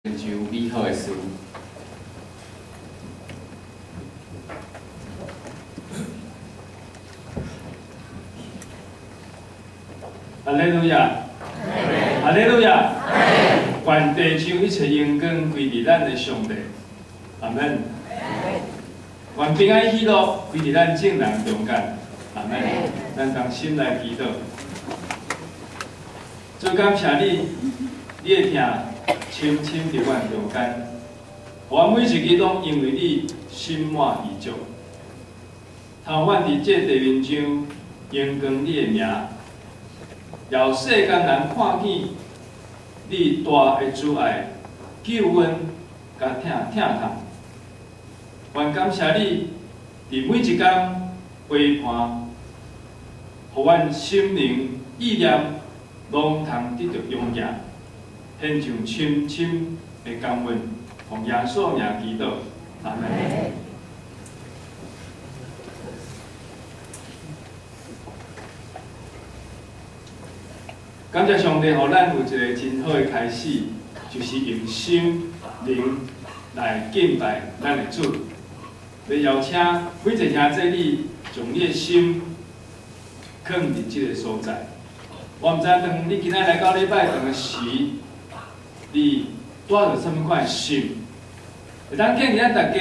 成就美好的事。哈利路亞，哈利路亞，願地上一切榮光歸佇咱的上帝，阿門。願平安喜樂歸佇咱眾人中間，阿門。咱同心來祈禱，主感謝你，你的疼深深佇阮中間，予阮每一日攏因為你心滿意足。通阮佇這地面上榮光你的名。予世間人看見你大的慈愛、救恩佮疼痛。願感謝你，佇每一工陪伴，予阮心靈意念攏通得著勇健，獻上深深的感恩，奉耶穌名祈禱，阿們。感謝上帝，予咱有一個真好的開始，就是用心靈來敬拜咱的主。欲邀請每一個兄弟你，將你的心囥佇這個所在。我毋知當你今仔來到禮拜堂的時，你帶著啥物款的心？會當建議咱大家，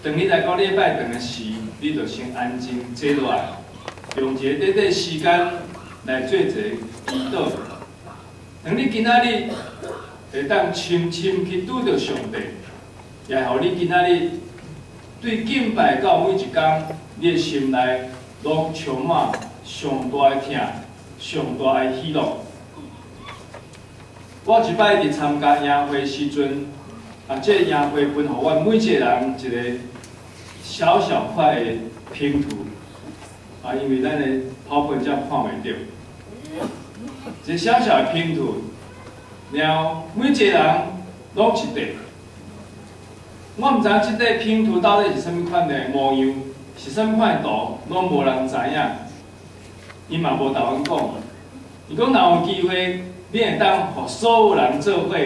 當你來到禮拜堂的時，你就先安靜坐落來，用一個短短時間來做一個祈禱。當你今仔日會當深深去拄著上帝，也予你今仔日對敬拜到每一工，你的心內攏充滿上大的疼、上大的喜樂。我一擺佇參加營會時陣，啊，這個營會分予阮每一個人一個小小塊的拼圖，啊，因為咱的跑步才看袂著。一個小小的拼圖，然後每一個人攏一塊。我毋知影這塊拼圖到底是啥物款的模樣，是啥物款的圖，攏無人知影。伊嘛無共阮講，伊講若有機會，你會當予所有人做伙，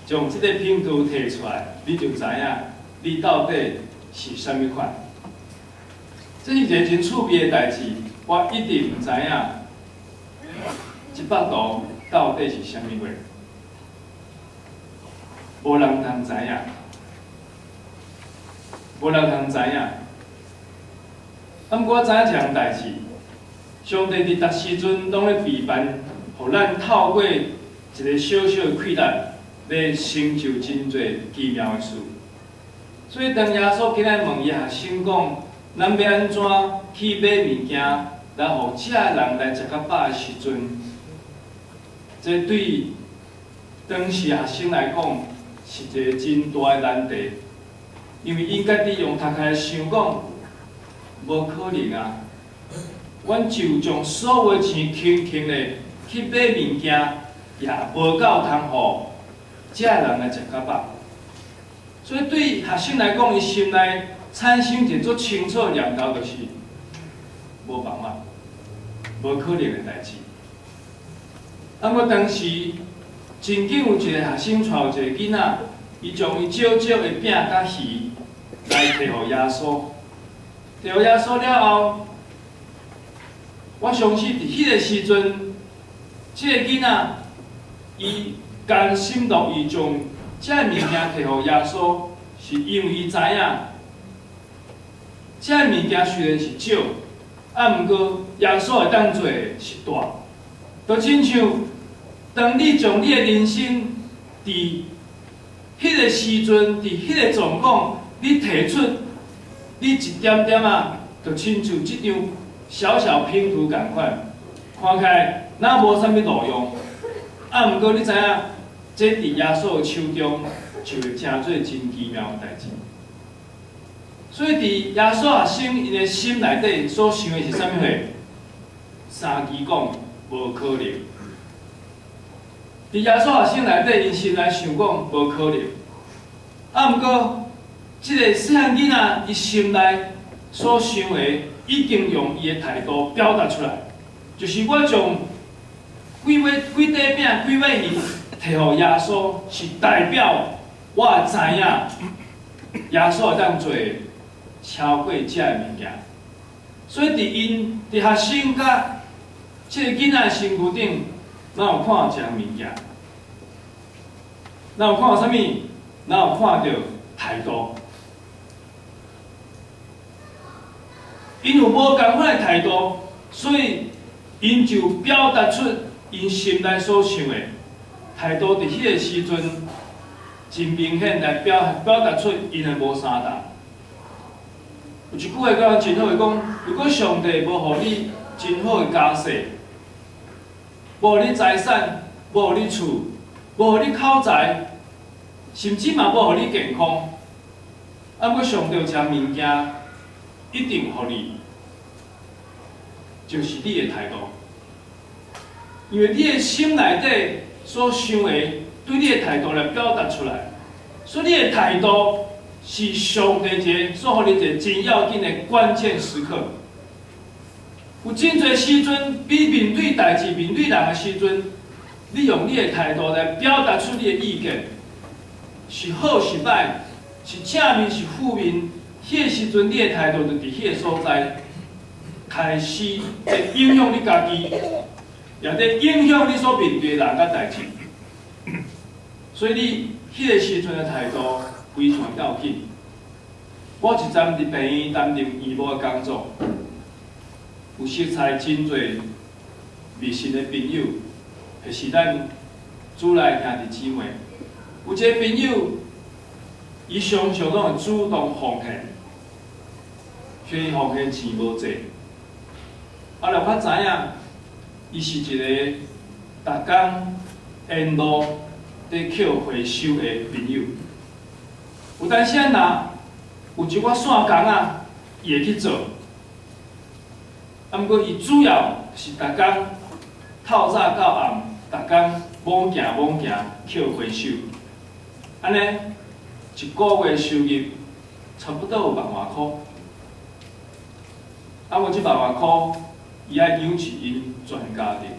將這個拼圖提出來，你就知影你到底是啥物款。這是一個真趣味的代誌，我一直毋知影這幅圖到底是啥物貨，無人通知影，無人通知影。啊，毋過我知影一項代誌，上帝佇逐時陣攏咧備辦，予咱透過一個小小的氣力，咧成就真濟奇妙的事。所以當耶穌今仔問伊學生講，咱欲按怎去買物件，來予遮人來食較飽的時陣，這對當時學生來講是一個真大的難題，因為𪜶家己用頭殼來想講，無可能啊！阮就將所有的錢輕輕的去買物件，也無夠通予遮人來食較飽。所以對學生來講，伊心內產生一個足清楚的念頭，就是無辦法、無可能的代誌。啊，毋過當時真緊有一個學生帶有一個囡仔，伊將伊少少的餅佮魚來提予耶穌，提予耶穌了後，我相信佇彼個時陣，這個囡仔伊甘心樂意將這个物件提予耶穌，是因為伊知影，這個物件雖然是少，啊，毋過耶穌會當做的是大。就親像當你將你的人生佇彼個時陣，佇彼個狀況，你提出你一點點仔，就親像這張小小拼圖仝款，看起來若無啥物路用，啊，毋過你知影，這佇耶穌的手中就會成做真奇妙的代誌。所以佇耶穌學生𪜶的心內底所想的是啥物貨？三支講無可能。佇耶穌學生內底，𪜶心內想講無可能。啊，毋過這個細漢囡仔，伊心內所想的，已經用伊的態度表達出來，就是我將幾塊幾塊餅、幾尾魚提予耶穌，是代表我也知影耶穌會當做超過這个物件。所以佇𪜶佇學生佮這个囡仔身軀頂，咱有看一項物件，咱有看啥物？咱有看著態度。𪜶有無仝款的態度，所以𪜶就表達出𪜶心內所想的態度。佇彼個時陣，真明顯來表達出𪜶的無相同。有一句話講真好，伊講：如果上帝無予你真好的家世，無予你財產，無予你厝，無予你口才，甚至嘛無予你健康，啊，毋過上帝有一項物件一定予你，就是你的態度。因為你的心內底所想的，對你的態度來表達出來，所以你的態度是上帝一個所予你一個真要緊的關鍵時刻。有真濟時陣，你面對代誌、面對人的時陣，你用你的態度來表達出你的意見，是好是歹，是正面是負面，彼個時陣你的態度就佇彼個所在開始會影響你家己，也佇影響你所面對的人佮代誌。所以你彼個時陣的態度非常要緊。我一陣佇病院擔任醫務的工作，有熟似真濟未信的朋友，或是咱主內兄弟姊妹。有一個朋友，伊常常攏會主動奉獻，雖然奉獻錢無濟。後來我知影，伊是一個逐工沿路佇抾回收的朋友。有當時仔若有一寡線工仔，伊會去做。啊，毋過伊主要是逐工透早到暗，逐工猛行猛行抾回收。按呢，一個月收入差不多有萬外箍。啊，無這萬外箍，伊愛養起𪜶全家庭。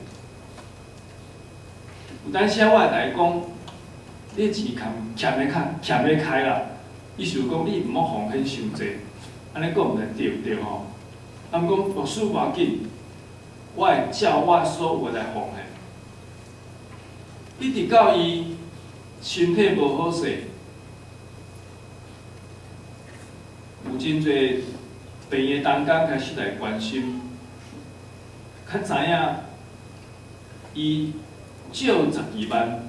有當時我會共伊講，你錢欠欲較欠欲開啦，意思講你毋好奉獻傷濟，按呢講毋知對毋對吼？啊，毋過牧師無要緊，我會照我所有來奉獻。一直到伊身體無好勢，有真濟病院同工開始來關心，較知影伊借12萬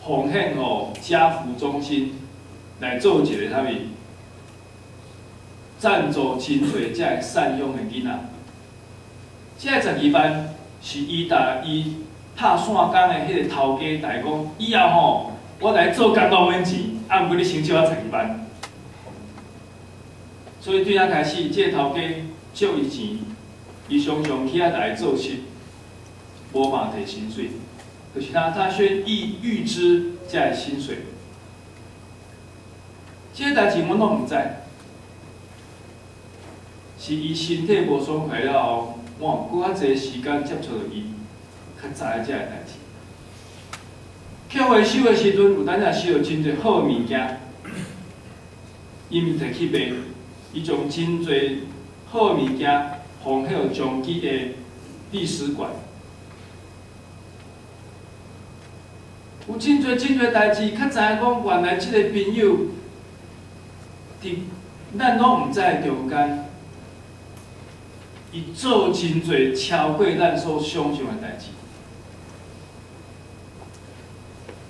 奉獻予家福中心來做一個啥物？贊助真濟這个贍養的囡仔。這个十二萬是伊逐伊拍線工的彼個頭家共伊講，以後吼，我來做工攏免錢，啊，毋過你先借我十二萬。所以對遐開始，這個頭家借伊錢，伊常常去遐來做事，無嘛提薪水，就是他先預支這个薪水。這个代誌阮攏毋知，是伊身體無爽快了後，我有閣較濟時間接觸著伊，較知這个代誌。抾回收的時陣，有當時收著真濟好的物件，伊毋摕去賣，伊將真濟好的物件奉獻予彰基的歷史館。有真濟真濟代誌，較知影講原來這個朋友，佇咱攏毋知的中間，伊做真濟超過咱所想象的代誌。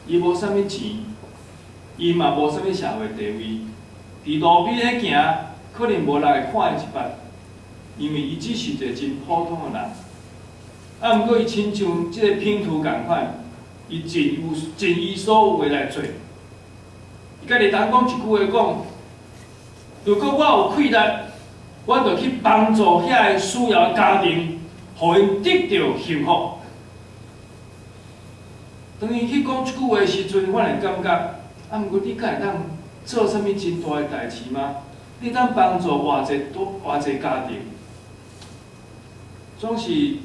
伊無啥物錢，伊嘛無啥物社會地位，佇路邊咧行，可能無人會看伊一擺，因為伊只是一個真普通的人。啊，毋過伊親像這個拼圖仝款，伊盡伊所有的來做。伊家己當講一句話講：如果我有氣力，我就去幫助遐個需要的家庭，予𪜶得著幸福。當伊去講這句話的時陣，我會感覺，啊，毋過你敢會當做啥物真大的代誌嗎？你當幫助偌濟多偌濟家庭？總是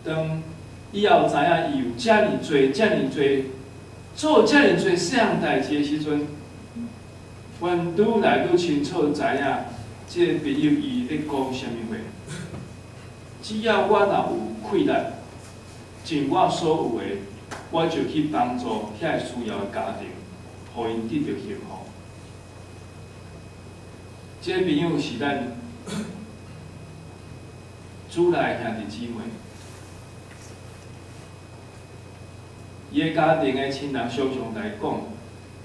當以後知影伊有遮爾濟、遮爾濟做遮爾濟細項代誌的時陣，阮愈來愈清楚知影，這个朋友伊咧講啥物話。只要我若有氣力，盡我所有的，我就去幫助遐個需要的家庭，予𪜶得著幸福。這個朋友是咱主內兄弟姊妹，伊的家庭的親人常常來講：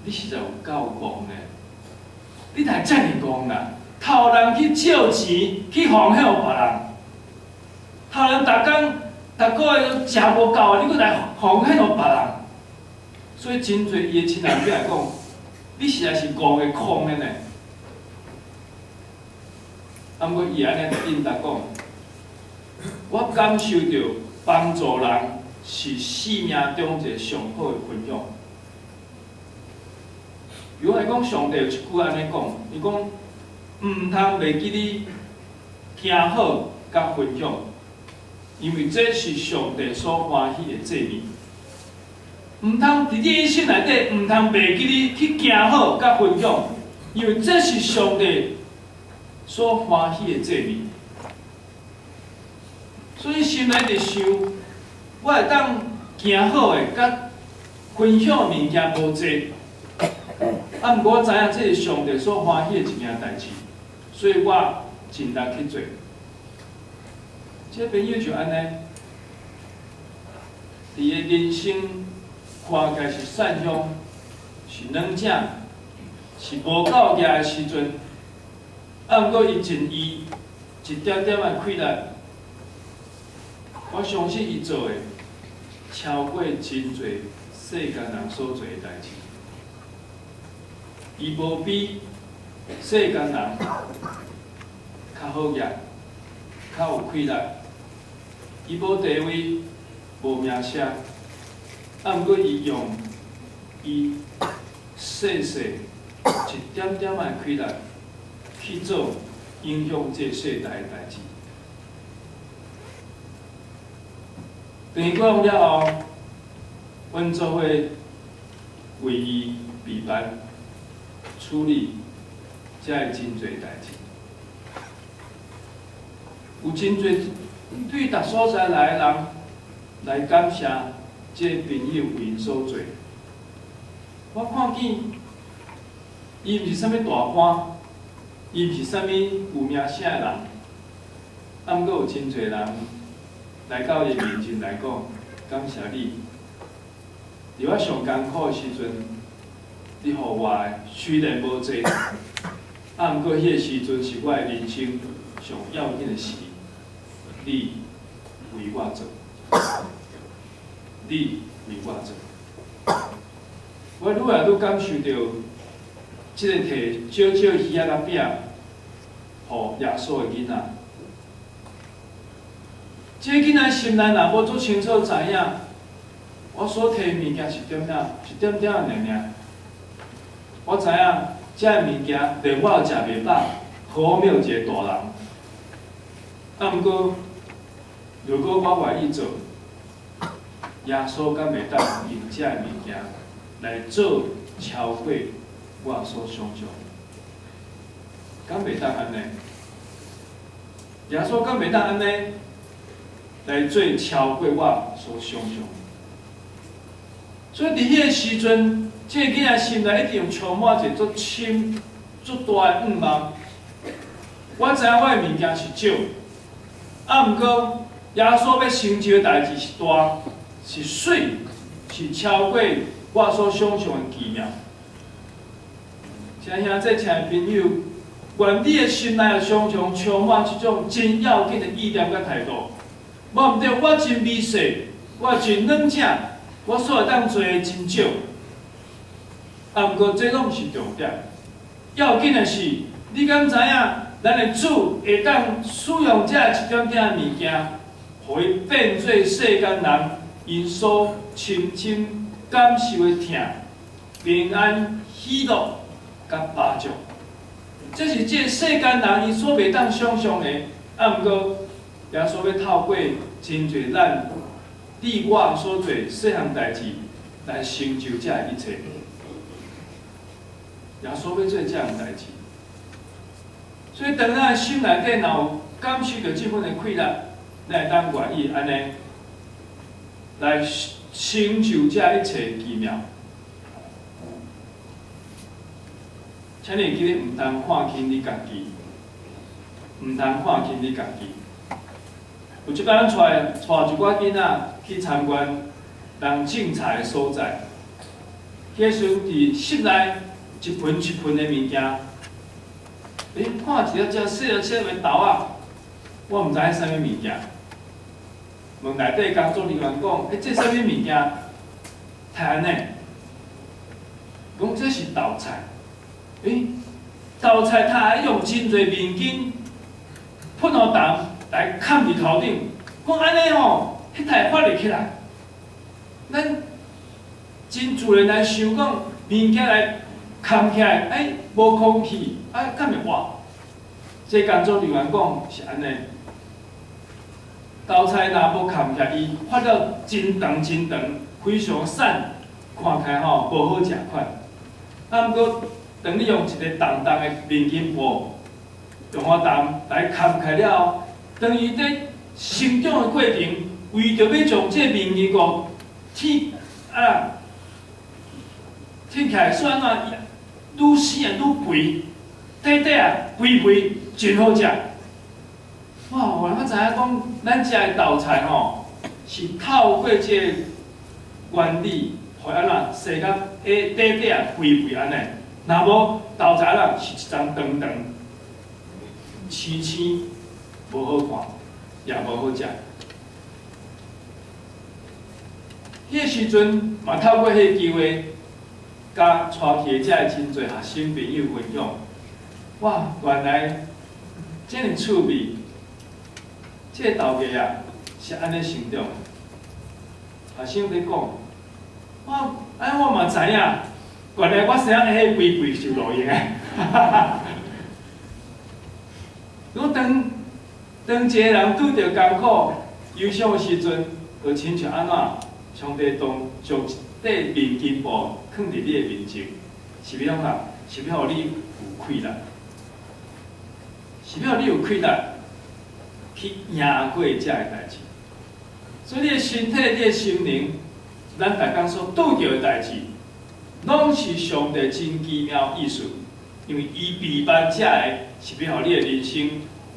你實在有夠戇的，你哪會遮爾戇啦？偷人去借錢去奉獻予別人，偷人逐工逐個月都食無夠，你閣來奉獻予別人，所以真濟伊的親人來講，你實在是戇的空的呢。啊，毋過伊按呢應答講，我感受著幫助人是生命中一个上好的分享。如果來講，上帝有一句按呢講，伊講毋通袂記你行好佮分享，因為這是上帝所歡喜的祭物。毋通佇你一生內底，毋通袂記你去行好佮分享，因為這是上帝所歡喜的祭物。所以心內佇想，我會當行好的佮分享的物件無濟，啊，毋過我知影這是上帝所歡喜的一件代誌，所以我盡力去做。這個朋友就按呢，佇伊人生看起來是散鄉，是軟正，是無夠額的時陣，啊，毋過伊盡伊一點點的氣力，我相信伊做的超過真濟世間人所做的代誌。伊無比世間人較好額，較有氣力，伊無地位，無名聲，啊，毋過伊用伊細細一點點的氣力去做影響這世代的代誌。等伊講了後，阮做伙為伊備辦處理遮个真濟代誌，有真濟對逐所在來的人來感謝這个朋友為𪜶所做。我看見伊毋是啥物大官，伊毋是啥物有名聲的人，啊，毋過有真濟人來到伊面前來講，感謝你，佇我上艱苦的時陣，你予我的雖然無濟，啊，毋過彼个時陣是我的人生上要緊的時，你為我做，你為我做。我愈來愈感受著，這個提少少魚仔佮餅，予耶穌的囡仔。這个囡仔心內若無足清楚知影，我所提的物件是點仔，是點點仔爾爾。我知影，這个物件連我都食袂飽，何況一个大人。啊，毋過，如果我願意做，耶穌敢會當用這个物件來做超過我所想象？敢袂當按呢？耶穌敢袂當按呢來做超過我所想象？所以佇彼个時陣，這个囡仔心內一定充滿一個足深、足大的願望。我知影我的物件是少，啊，毋過耶穌欲成就的代誌是大、是媠、是超過我所想象的奇妙。親兄弟、親愛朋友，願你的心內也常常充滿這種真要緊的意念佮態度。無毋對，我真微細，我真軟正，我所會當做的真少。啊，毋過這攏毋是重點，要緊的是，你敢知影，咱的主會當使用這一點點的物件，予伊變做世間人𪜶所深深感受的疼、平安、喜樂佮飽足。這是這世間人𪜶所袂當想象的。啊，毋過耶穌欲透過真濟咱你我所做細項代誌，來成就這一切。耶穌欲做這項代誌，所以當咱的心內底若有感受著這份的氣力，咱會當願意按呢來成就這一切奇妙。請你會記得，毋通看輕你家己，毋通看輕你家己。有一擺，咱帶帶一寡囡仔去參觀人種菜的所在，彼時陣佇室內一盆一盆的物件，欸，看一个遮細仔細的豆仔，我毋知彼啥物物件。問內底工作人員講：欸，這啥物物件？太按呢？講這是豆菜。欸，豆菜它愛用真濟麵筋噴予澹來崁佇頭頂，講按呢吼，彼才會發會起來。咱真自然來想講，物件來崁起來，欸，無空氣，啊，敢會活？這工作人員講是按呢。豆菜若無崁起來，伊發了真長真長，非常散，看起來吼無好食款。啊，毋過當你用一个重重的面筋布，用予澹來崁起來了後，當伊佇成長的過程，為著欲將這个面筋布鐵啊鐵起來，所以按怎愈死啊愈肥，短短啊肥肥真好食。哇！原來我知影講，咱食的豆菜吼，是透過這个原理，予按怎生甲欸短短啊肥肥按呢。若無豆菜啦，是一層長長、青青，無好看，也無好食。彼个時陣嘛，透過彼个機會，佮帶去的遮的真濟學生朋友分享。哇！原來遮爾趣味，這个豆芽啊是按呢成長。學生佇講，我哎我嘛知影，原來我生彼肥肥是有路用的。如果當當一个人拄著艱苦、憂傷的時陣，就親像按怎？上帝當將一塊面巾布囥佇你的面前，是欲創啥？是欲予你有氣力，是欲予你有氣力去贏過這个代誌。所以你的身體、你的心靈，咱逐工所拄著的代誌，攏是上帝真奇妙意思。因為伊備辦這个，是欲予你的人生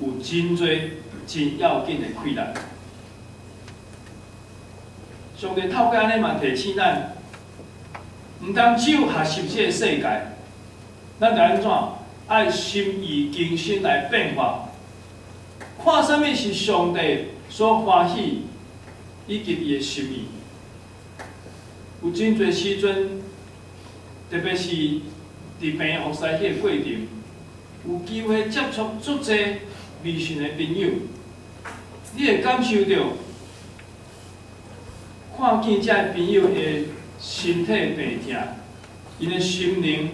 有真濟真要緊的氣力。上帝透過按呢嘛提醒咱，毋通只有學習這个世界，咱著按怎？愛心意更新來變化，看啥物是上帝所歡喜，以及伊的心意。有真濟時陣，特別是佇病院服侍彼个過程，有機會接觸足濟未信的朋友，你會感受著。看見這个朋友的身體病痛，𪜶的心靈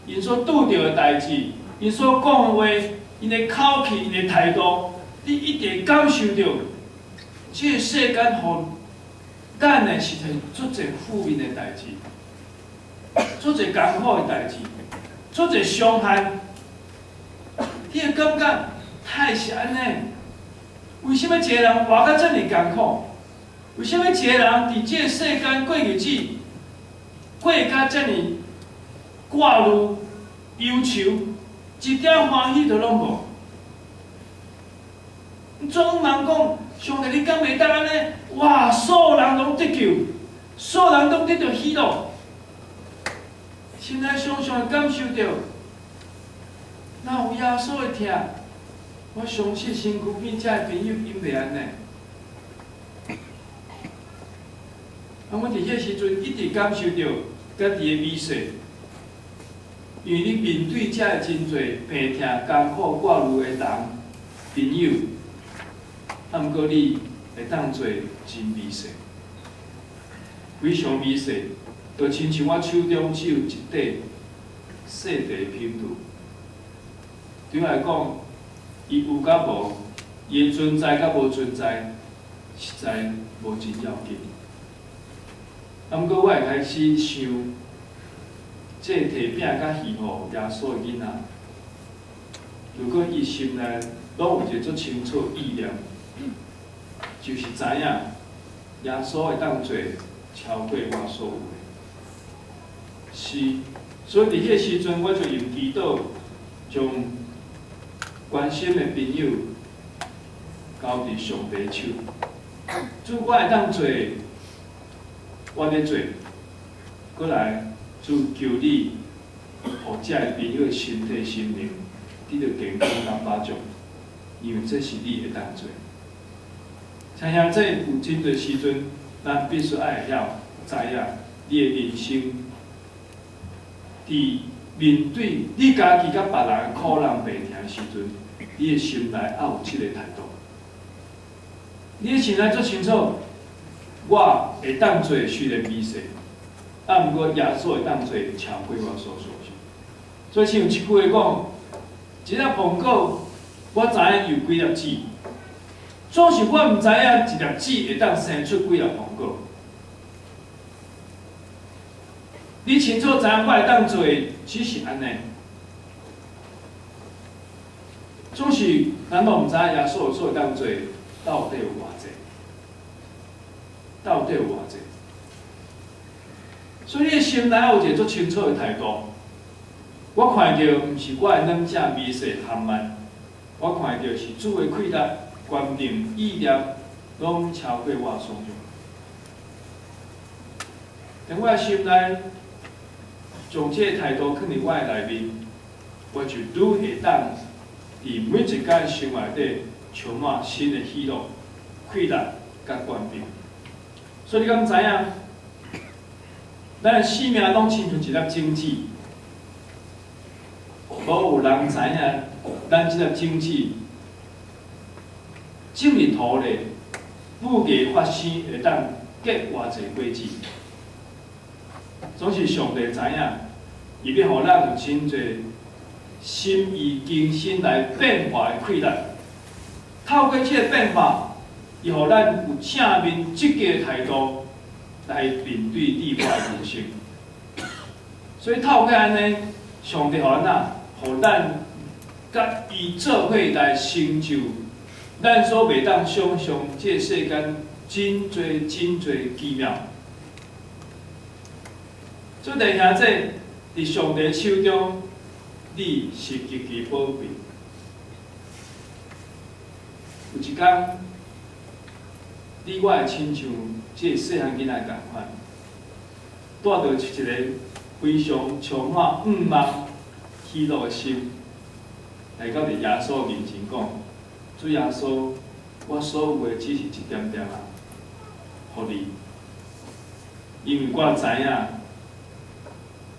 ，𪜶所拄著的代誌，𪜶所講的話，𪜶的口氣，𪜶的態度，你一定會感受著，這个世間予咱的是一足濟負面的代誌，足濟艱苦的代誌，足濟傷害。你會感覺太是按呢？為啥物一个人活甲遮爾艱苦？為啥物一個人佇這個世間過日子，過甲遮爾掛慮、憂愁，一點歡喜都攏無？你總茫講，上帝，你敢袂當按呢？哇！所有人攏得救，所有人攏得著喜樂。心內常常會感受著，若有耶穌的疼，我相信身軀邊遮的朋友𪜶袂按呢。啊！阮佇彼個時陣一直感受著家己的微細，因為你面對遮个真濟病痛、艱苦、掛慮的人朋友，啊，毋過你會當做真微細，非常微細，就親像我手中只有一塊細塊的拼圖。對我來講，伊有佮無，伊的存在佮無存在，實在無真要緊。啊，毋過我會開始想，這提餅佮魚予耶穌的囡仔，如果伊心內攏有一個足清楚意念，就是知影耶穌會當做超過我所有的。是，所以佇彼個時陣，我就用祈禱將關心的朋友交佇上帝手。主，我會當做，我咧做，閣來，主求你，予遮个朋友的身體心靈得著健康佮飽足，因為這是你會當做。親兄弟，有真濟時陣，咱必須愛會曉知影，你的人生佇面對你家己佮別人苦難病痛的時陣，你的心內愛有這个態度。你的心內足清楚，我會當做雖然微細，啊，毋過耶穌會當做超過我所想象。所以像一句話講，一粒蘋果，我知影有幾粒籽，總是我毋知影一粒籽會當生出幾粒蘋果。你清楚知影我會當做的只是按呢，總是咱攏毋知影耶穌所會當做到底有偌濟，到底有偌濟。所以你的心內有一個足清楚的態度。我看著毋是我的軟正微細含慢，我看著是主的氣力、觀念、意念，攏超過我想象。當我的心內將這个態度囥佇我的內面，我就愈會當佇每一工生活內底充滿新的喜樂、氣力佮權柄。所以你敢知影？咱的生命攏親像一粒種子，無有人知影，咱這粒種子種佇土裡，母芽發生會當結偌濟果子。總是上帝知影，伊欲予咱有真濟心意更新來變化的氣力。透過這个變化，伊予咱有正面積極的態度來面對你我的人生。所以透過按呢，上帝予咱啊，予咱佮伊做伙來成就咱所袂當想象這个世間真濟真濟奇妙。所以弟兄姊，佇上帝手中，你是極其寶貴。有一工，你我會親像這个細漢囡仔仝款，帶著一个非常充滿向望、喜樂的心，來到佇耶穌面前講：主耶穌，我所有的只是一點點仔，予你，因為我知影，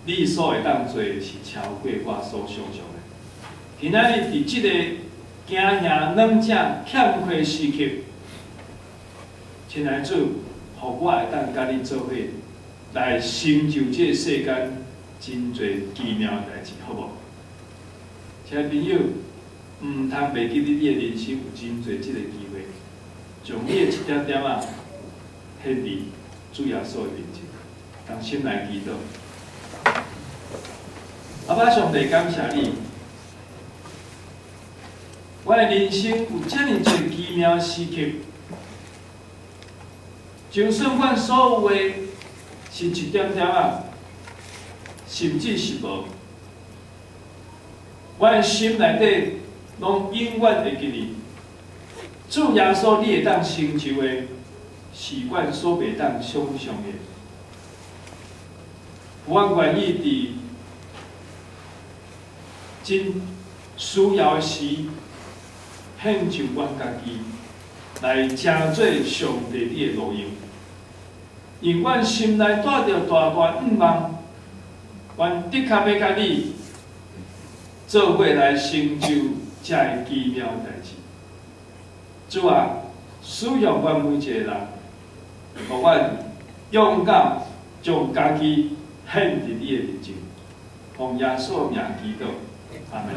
你所會當做的是超過我所想象的。今仔日佇這个驚嚇軟正欠缺時刻，親愛主，予我會當佮你做伙來成就這个世間真濟奇妙的代誌，好無？親愛朋友，毋通袂記得你的人生有真濟這个機會，將你的一點點仔獻佇主耶穌的面前，同心來祈禱。阿爸上帝，感謝你，我的人生有遮爾濟奇妙的時刻，就算阮所有的是一點點仔，甚至是無，我的心內底攏永遠會記你。主耶穌，你會當成就的，是阮所袂當想象的。我願意佇真需要的時，獻上阮家己，來成做上帝你的路用。因為阮心內帶著大大向望，阮的確欲佮你做伙來成就這个奇妙的代誌。主啊，使用阮每一個人，予阮勇敢將家己獻佇你的面前，奉耶穌名祈禱，阿門。